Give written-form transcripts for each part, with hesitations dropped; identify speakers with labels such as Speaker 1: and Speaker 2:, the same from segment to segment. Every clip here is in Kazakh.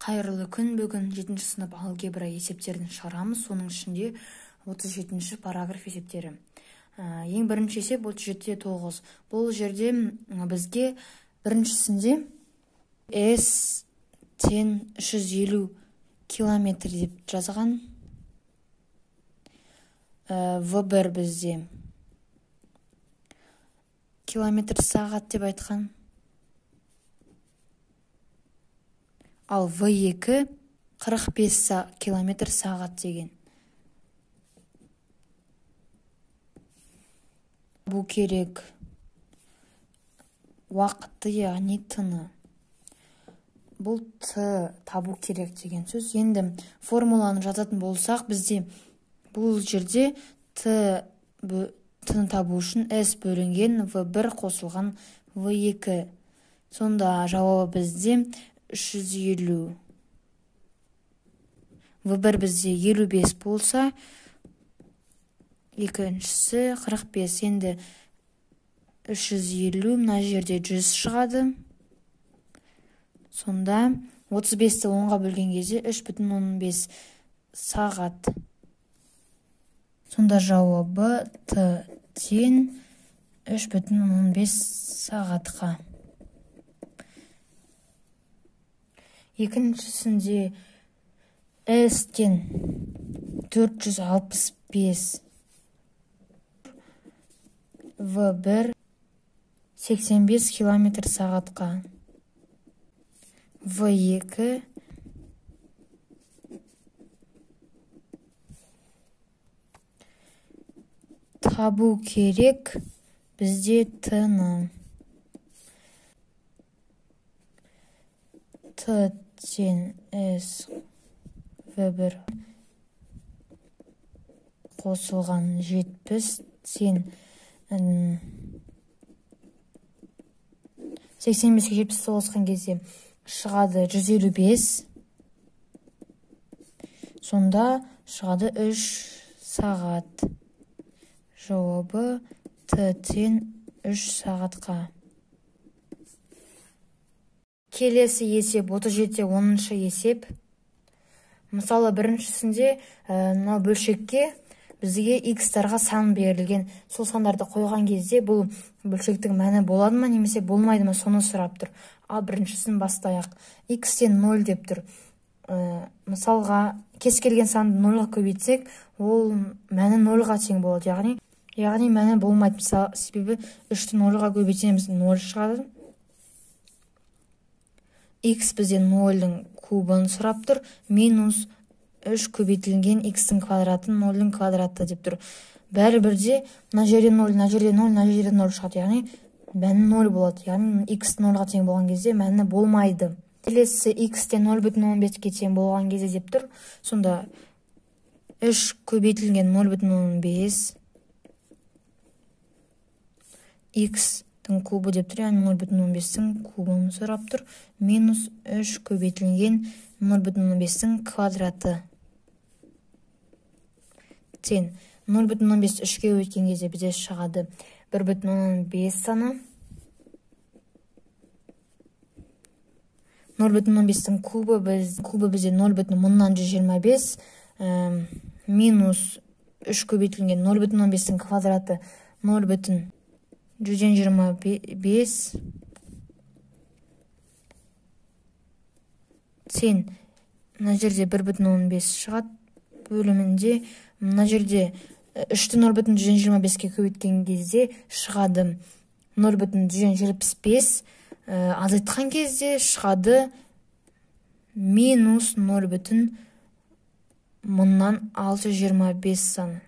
Speaker 1: Қайырлы күн, бүгін 7 сынып алгебра есептерін шығарамыз, соның ішінде 37 параграф есептері. Ең бірінші есеп 37-9. Бұл жерде бізге біріншісінде S тең 350 километр деп жазған. В1 бізде километр сағат деп айтқан. Ал В2 45 километр сағат деген. Бұл керек уақытты, яғни т-ны. Бұл т табу керек деген сөз. Енді формуланы жазатын болсақ, бізде бұл жерде т-ны табу үшін S бөлінген В1 қосылған В2. Сонда жауабы бізде 350. В1 бізде 55 болса, екіншісі 45. Енді 350, мына жерде 100 шығады. Сонда 35-ті 10-ға бөлген кезде 3,5 сағат. Сонда жауабы Т тең 3,5 сағатқа. Екіншісінде S тең 465, В1 85 километр сағатқа, В2 табу керек бізде Т-ны. Т тең S В1 қосылған 70 тең 85-ке 70 қосқан кезде шығады 155. Сонда шығады 3 сағат. Жауабы Т тең 3 сағатқа. Келесі есеп 37-10 есеп. Мысалы, біріншісінде мынау бөлшекке бізге x-тарға сан берілген. Сол сандарды қойған кезде бұл бөлшектің мәні болады ма немесе болмайды ма, соны сұрап тұр. Ал біріншісін бастайық. X тең 0 деп тұр. Мысалға, кез келген санды 0-ға көбейтсек, ол мәні 0-ға тең болады. Яғни мәні болмайды. Мысалы, себебі 3-ті 0-ға көбейтсеміз 0 шығады. X бізде 0-дің кубын сұрап тұр. Минус 3 көбейтілген x-тің квадраты 0-дің квадраты деп тұр. Бәрібір де мына жерде 0, мына жерде 0, мына жерде 0 шығады. Яғни мәні 0 болады. Яғни x 0-ға тең болған кезде мәні болмайды. Келесі x те 0,15-ке тең болған кезде деп тұр. Сонда 3 көбейтілген 0,15 x-тің кубы деп тұр. Яғни 0,15-тің кубын сұрап тұр. Минус 3 көбейтілген 0,15-тің квадраты тең 0,15 3-ке өткен кезде бізде шығады 1,5 саны. 0,15-тің кубы бізде 0,125 минус 3 көбейтілген 0,15-тің квадраты 0,125 тең мына жерде 1,15 шығады. Бөлімінде мына жерде 3-ті 0,125-ке көбейткен кезде шығады 0,175, азайтқан кезде шығады минус 0,625 саны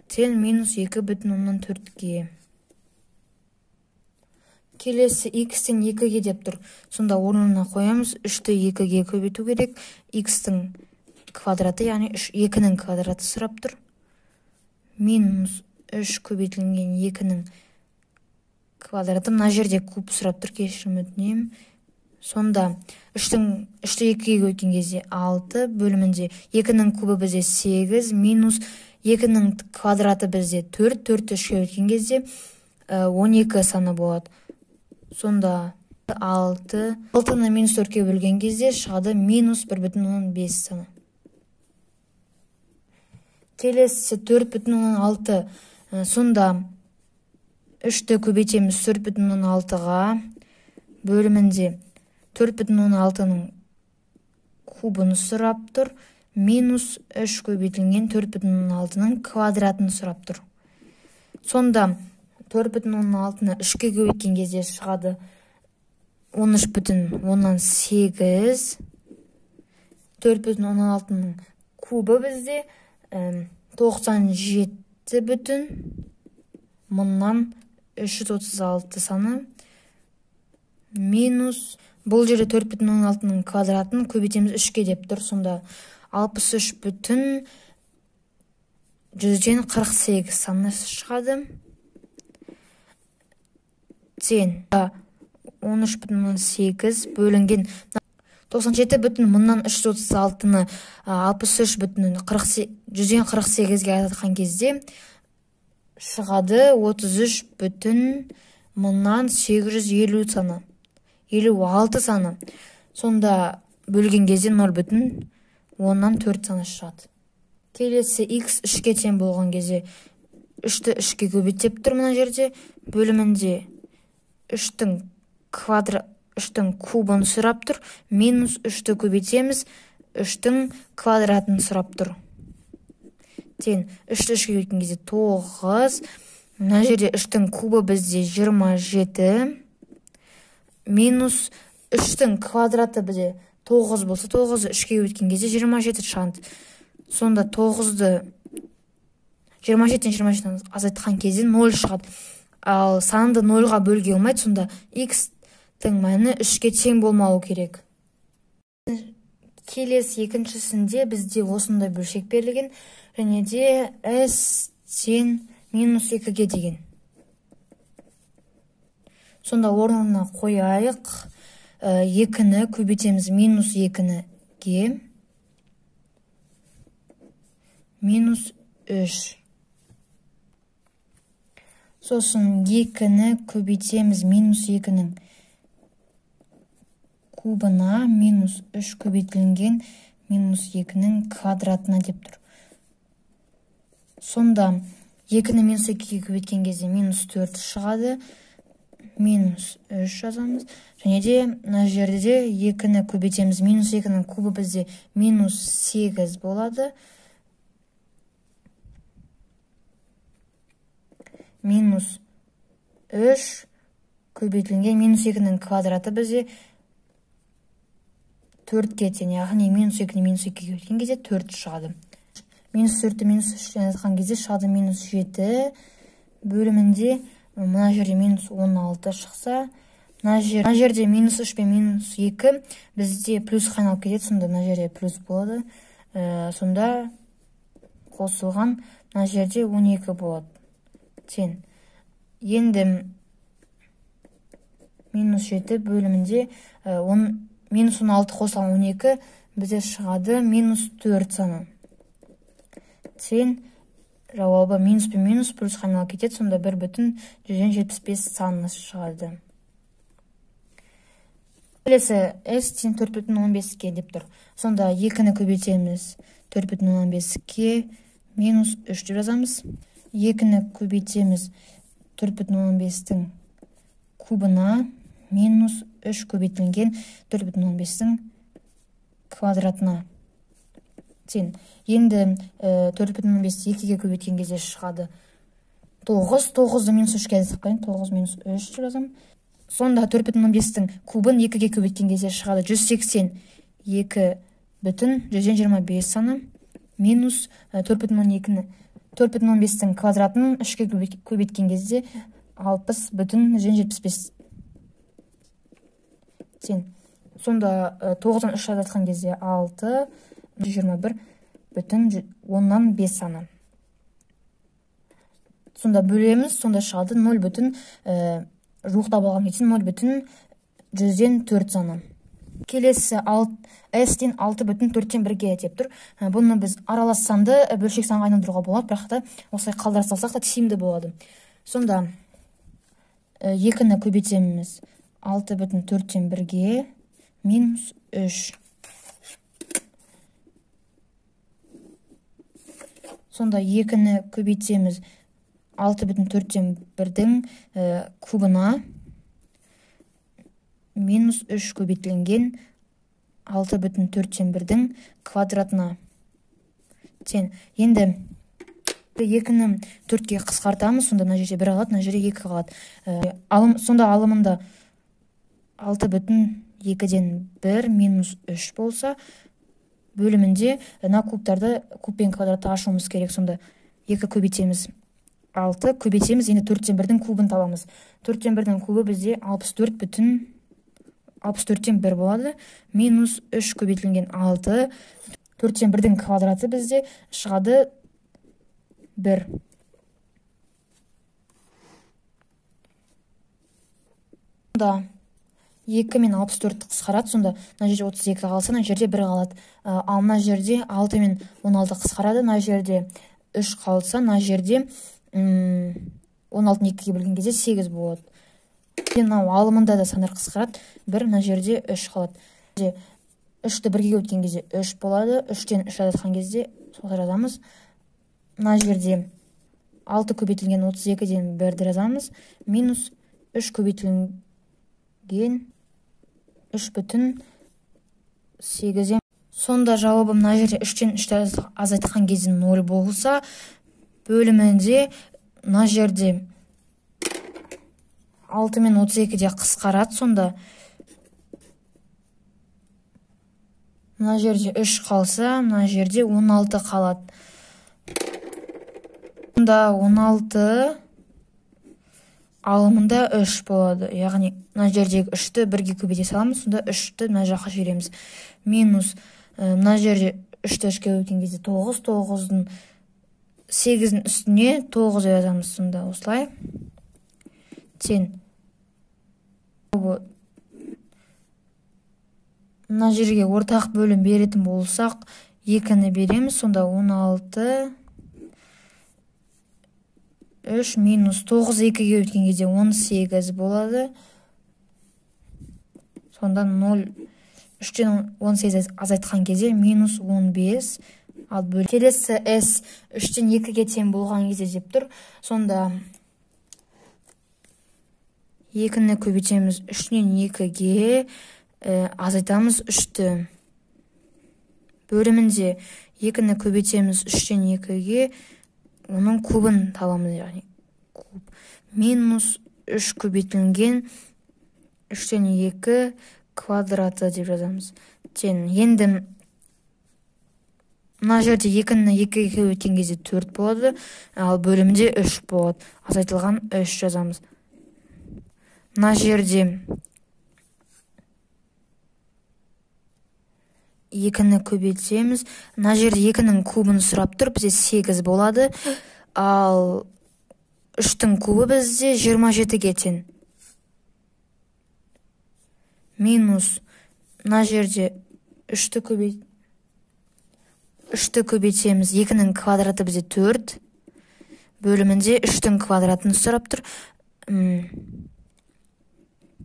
Speaker 1: тең минус 2,4-ке. Келесі x тең 2-ге деп тұр. Сонда орнына қоямыз, 3-ті 2-ге көбейту керек. X-тің квадраты, яғни 2-нің квадраты сұрап тұр. Минус 3 көбейтілген 2-нің квадраты. Мына жерде куб сұрап тұр, кешірім өтінемін. Сонда 3-ті 2-ге көбейткен кезде 6 бөлімінде 2-нің кубы бізде 8, минус 2-нің квадраты бізде 4, 4-ті 3-ке көбейткен кезде 12 саны болады. Сонда 6. 6-ны минус 4-ке бөлген кезде шығады минус 1,5 саны. Келесі 4,6. Сонда 3-ті көбейтеміз 4,6-ға, бөлімінде 4,6-ның кубын сұрап тұр, минус 3 көбейтілген 4,6-ның квадратын сұрап тұр. Сонда 4,6-ны 3-ке көбейткен кезде шығады 13,8. 4,6-ның кубы бізде 97,336 саны минус, бұл жерде 4,6-ның квадратын көбейтеміз 3-ке деп тұр, сонда 63,148 саны шығады. Тең 13,8 бөлінген 97,336-ны 63,148-ге азайтқан кезде шығады 33,850 саны, 56 саны. Сонда бөлген кезде 0,4 саны шығады. Келесі x 3-ке тең болған кезде 3-ті 3-ке көбейтіп тұр мына жерде, бөлімінде 3-тің 3-тің кубын сұрап тұр, минус 3-ті көбейтеміз, 3-тің квадратын сұрап тұр. Тең 3-ті 3-ке көбейткен кезде 9, мына жерде 3-тің кубы бізде 27, минус 3-тің квадраты бізде 9 болса, 9-ды 3-ке көбейткен кезде 27 шығады. Сонда 9-ды 27-тен 27-ні азайтқан кезде 0 шығады. Ал санды 0-ға бөлге болмайды, сонда x-тің мәні 3-ке тең болмауы керек. Келесі екіншісінде бізде осындай бөлшек берілген, және де s тең минус 2-ге деген. Сонда орнына қояйық, 2-ні көбейтеміз минус 2-ге, минус 3. Сосын 2-ні көбейтеміз минус 2-нің кубына, минус 3 көбейтілген минус 2-нің квадратына деп тұр. Сонда 2-ні минус 2-ге көбейткен кезде минус 4 шығады, минус 3 жазамыз. Және де мына жерде де 2-ні көбейтеміз, минус 2-нің кубы бізде минус 8 болады. Минус 3 көбейтілген минус 2-нің квадраты бізде 4-ке тең, яғни минус 2-ні минус 2-ге көбейткен кезде 4 шығады. Минус 4-ті минус 3-тен азайтқан кезде шығады минус 7, бөлімінде мына жерде минус 16 шықса, мына жерде минус 3 пен минус 2 бізде плюсқа айналып кетеді, сонда мына жерде плюс болады. Сонда қосылған мына жерде 12 болады. Тең. Енді минус 7 бөлімінде минус 16 қосылған 12 бізде шығады минус 4 саны. Тең жауабы минус пен минус плюсқа айналып кетеді, сонда 1,175 саны шығады. Келесі s тең 4,15-ке деп тұр. Сонда 2-ні көбейтеміз 4,15-ке минус 3 деп жазамыз. 2-ні көбейтеміз 4,15-тің кубына, минус 3 көбейтілген 4,15-тің квадратына. Тең. Енді 4,15-ті 2-ге көбейткен кезде шығады 9. 9-ды минус 3-ке азайтып қояйын, 9 минус 3 деп жазамын. Сонда 4,15-тің кубын 2-ге көбейткен кезде шығады 182,125 саны минус 4,2-ні 4,15-тің квадратын 3-ке көбейткен кезде 60,175 тең. Сонда 9-дан 3 азайтқан кезде 6, 21,5 саны. Сонда бөлеміз, сонда шығады 0, жуықтап алған кезде 0,104 саны. Келесі S-тен 6,4-ге деп тұр. Бұны біз аралас санды бөлшек санға айналдыруға болады, бірақ та осылай қалдыра салсақ та тиімді болады. Сонда 2-ні көбейтеміз 6,1-ге минус 3. Сонда 2-ні көбейтеміз 6,1-дің кубына минус 3 көбейтілген 6,1-дің квадратына тең. Енді 2-ні 4-ке қысқартамыз, сонда мына жерде 1 қалады, мына жерде 2 қалады. Сонда алымында 6,2-ден 1 минус 3 болса, бөлімінде мына кубтарды куб пен квадратты ашуымыз керек. Сонда 2 көбейтеміз 6 көбейтеміз, енді 4-тен 1-дің кубын табамыз. 4-тен 1-дің кубы бізде 64,1 болады. Минус 3 көбейтілген 6, 4-тен 1-дің квадраты бізде шығады 1. Сонда 2 мен 64 қысқарады, сонда мына жерде 32 қалса, мына жерде 1 қалады. Ал мына жерде 6 мен 16 қысқарады, мына жерде 3 қалса, мына жерде 16-ны 2-ге бөлген кезде 8 болады. Мынау алымында да сандар қысқарады, 1, мына жерде 3 қалады. 3-ті 1-ге өткен кезде 3 болады, 3-тен 3 азайтқан кезде солай жазамыз. Мына жерде 6 көбейтілген 32-ден 1-ді жазамыз, минус 3 көбейтілген 3,8. Сонда жауабы мына жерде 3-тен 3-ті азайтқан кезде 0 болса, бөлімінде мына жерде 6 мен 32-де қысқарады, сонда мына жерде 3 қалса, мына жерде 16 қалады. Сонда 16 алымында 3 болады. Яғни мына жердегі 3-ті 1-ге көбейте саламыз, сонда 3-ті мына жаққа жібереміз. Минус мына жерде 3-ті 3-ке көбейткен кезде 9, 9-дың 8-дің үстіне 9 жазамыз, сонда осылай. Тең. Мына жерге ортақ бөлім беретін болсақ, 2-ні береміз, сонда 16 3 минус 9 2-ге өткен кезде 18 болады. Сонда 0, 3-тен 18 азайтқан кезде минус 15. Ал келесі S 3-тен 2-ге тең болған кезде деп тұр. Сонда 2-ні көбейтеміз 3-тен 2-ге, азайтамыз 3-ті. Бөлімінде 2-ні көбейтеміз 3-тен 2-ге, оның кубын табамыз, яғни куб минус 3 көбейтілген 3-тен 2 квадраты деп жазамыз. Тең. Енді мына жерде 2-ні 2-ге көбейткен кезде 4 болады, ал бөлімінде 3 болады. Азайтылған 3 жазамыз. Мына жерде 2-ні көбейтеміз. Мына жерде 2-нің кубын сұрап тұр, бізде 8 болады. Ал 3-тің кубы бізде 27-ге тең. Минус мына жерде 3-ті көбейтеміз. 2-нің квадраты бізде 4. Бөлімінде 3-тің квадратын сұрап тұр.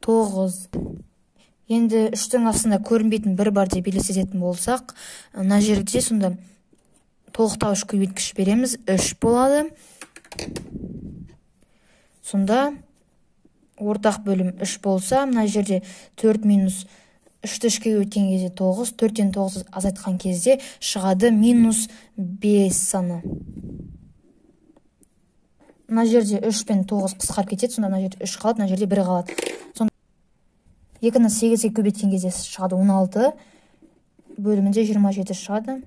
Speaker 1: 9. Енді 3-тің астында көрінбейтін 1 бар деп елестететін болсақ, мына жерде сонда толықтауыш көбейткіш береміз, 3 болады. Сонда ортақ бөлім 3 болса, мына жерде 4 минус 3-ті 3-ке өткен кезде 9, 4-тен 9 азайтқан кезде шығады минус 5 саны. Мына жерде 3 пен 9 қысқарып кетеді, сонда мына жерде 3 қалады, мына жерде 1 қалады. Сонда 2-ні 8-ге көбейткен кезде шығады 16, бөлімінде 27 шығады.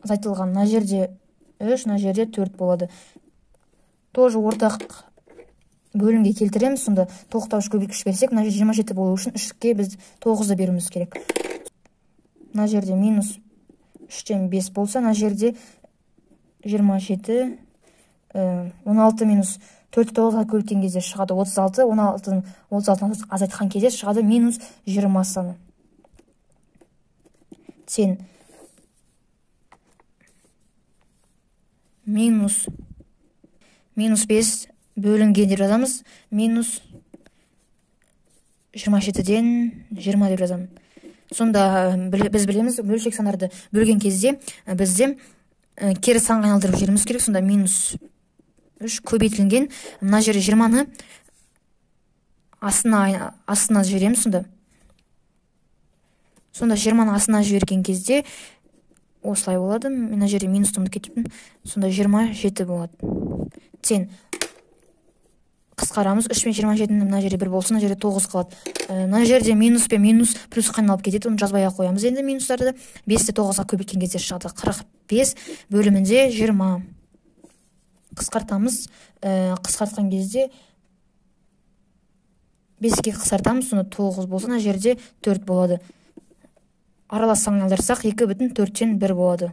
Speaker 1: Азайтылған мына жерде 3, мына жерде 4 болады. Тоже ортақ бөлімге келтіреміз, сонда толықтауыш көбейткіш берсек, мына жерде 27 болу үшін 3-ке біз 9-ды беруіміз керек. Мына жерде минус 3-тен 5 болса, мына жерде 27, 16 минус 4-ті 9-ға көбейткен кезде шығады 36, 16-ны 36-ны азайтқан кезде шығады минус 20 саны. Тең минус 5 Бөлінген деп жазамыз. Минус 27-ден 20 деп жазамын. Сонда біз білеміз, бөлшек сандарды бөлген кезде бізде кері санға айналдырып жіберуіміз керек. Сонда минус 3 көбейтілген, мына жерде 20-ны астына жібереміз. Сонда 20-ны астына жіберген кезде осылай болады. Мына жерде минусты ұмытып кетіппін. Сонда 27 болады. Тең. Қысқарамыз. 3 пен 27-ні мына жерде 1 болса, мына жерде 9 қалады. Мына жерде минус пен минус плюсқа айналып кетеді. Оны жазбай ақ қоямыз енді минустарды. 5-ті 9-ға көбейткен кезде шығады 45 бөлімінде 20. Қысқартамыз. Қысқартқан кезде 5-ке қысқартамыз, сонда 9 болса, мына жерде 4 болады. Аралас санға айналдырсақ, 2,1 болады.